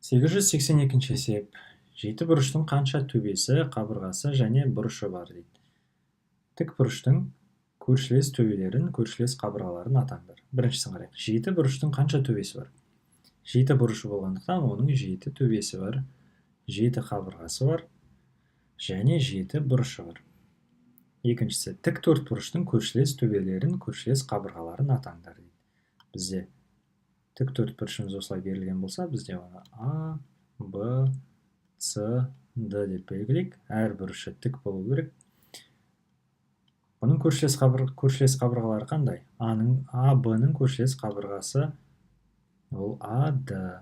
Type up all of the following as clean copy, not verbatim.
882 есеп. Жеті бұрыштың қанша төбесі, қабырғасы және бұрышы бар дейді. Тік бұрыштың көршілес төбелерін, көршілес қабырғаларын атаңдар. Біріншісін қарайық. Жеті бұрыштың қанша төбесі бар? Жеті бұрышы болғандықтан оның жеті төбесі бар, жеті қабырғасы бар және жеті бұрышы бар. Екіншісі, тік төрт бұрыштың көршілес төбелерін, көршілес қабырғаларын атаңдар дейді. Бізде тік төрт бұрышымыз осылай берілген болса, бізде оны А, Б, С, Д деп белгілейік. Әр бұрышы тік болу керек. Бұның көршілес қабырғалары қандай? А, Б-ның көршілес қабырғасы ол А, Д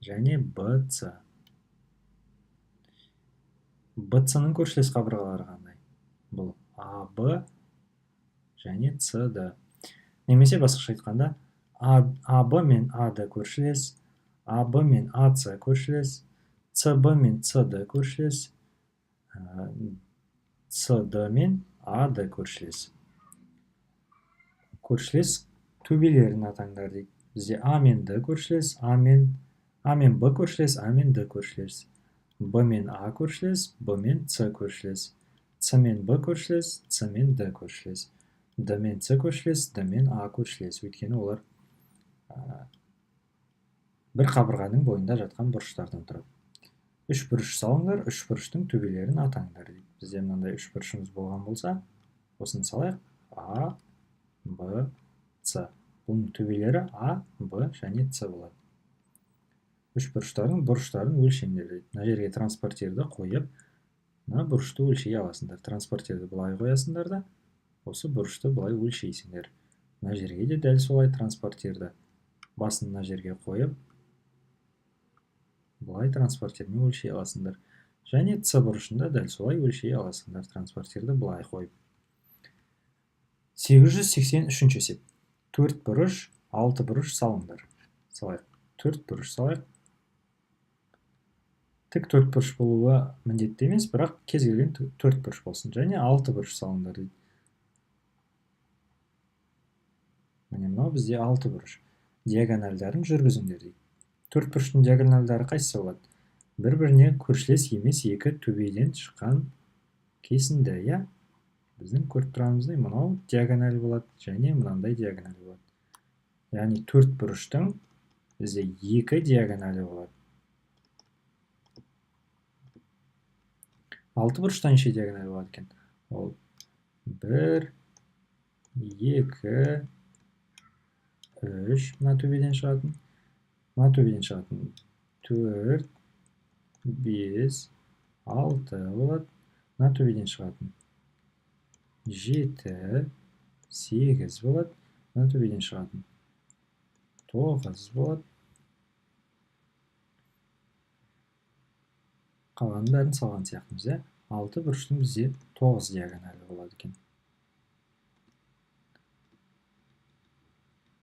және Б, С. Б, С-ның көршілес қабырғалары қандай? Бұл А, Б және С, Д. Немесе басқаша айтқанда, А, Б мен А, Д көршілес, А, Б мен А, С көршілес, С, Б мен С, Д көршілес, С, Д мен А, Д көршілес. Көршілес төбелерін атаңдар дейді. Бізде А мен Д көршілес, А мен Б көршілес, А мен Д көршілес. Б мен А көршілес, Б мен С көршілес. С мен Б көршілес, С мен Д көршілес. Д мен С көршілес, Д мен А көршілес. Өйткені олар бір қабырғаның бойында жатқан бұрыштардан тұрады. Үш бұрыш салыңдар, үш бұрыштың төбелерін атаңдар дейді. Бізде мынандай үш бұрышымыз болған болса, осыны салайық. А, Б, С. Бұның төбелері А, Б және С болады. Үш бұрыштардың бұрыштарын өлшеңдер дейді. Мына жерге транспортерді қойып, мына бұрышты өлшей аласыңдар. Транспортерді былай қоясыңдар да, осы бұрышты былай өлшейсіңдер. Мына жерге де дәл солай транспортерді басын мына жерге қойып, былай транспортермен өлшей аласыңдар. Және С бұрышында дәл солай өлшей аласыңдар, транспортерді былай қойып. 883 есеп. 4 бұрыш, 6 бұрыш салыңдар. Салайық. 4 бұрыш салайық. Тік 4 бұрыш болуы міндетті емес, бірақ кез келген 4 бұрыш болсын. Және 6 бұрыш салыңдар дейді. Міне мынау бізде 6 бұрыш. Диагональдарын жүргізіңдер дейді. 4 бұрыштың диагональдары қайсысы болады? Бір-біріне көршілес емес екі төбеден шыққан кесінді, иә? Біздің көріп тұрғанымыздай мынау диагональ болады және мынандай диагональ болады. Яғни 4 бұрыштың бізде 2 диагоналі болады. 6 бұрыштан неше диагональ болады екен? Ол 1, 2, 3 мына төбеден шығатын, мына төбеден шығатын 4, 5, 6 болады. Мына төбеден шығатын 7, 8 болады. Мына төбеден шығатын 9 болады. Қалғанын бәрін салған сияқтымыз, иә? 6 бұрыштың бізде 9 диагоналі болады екен.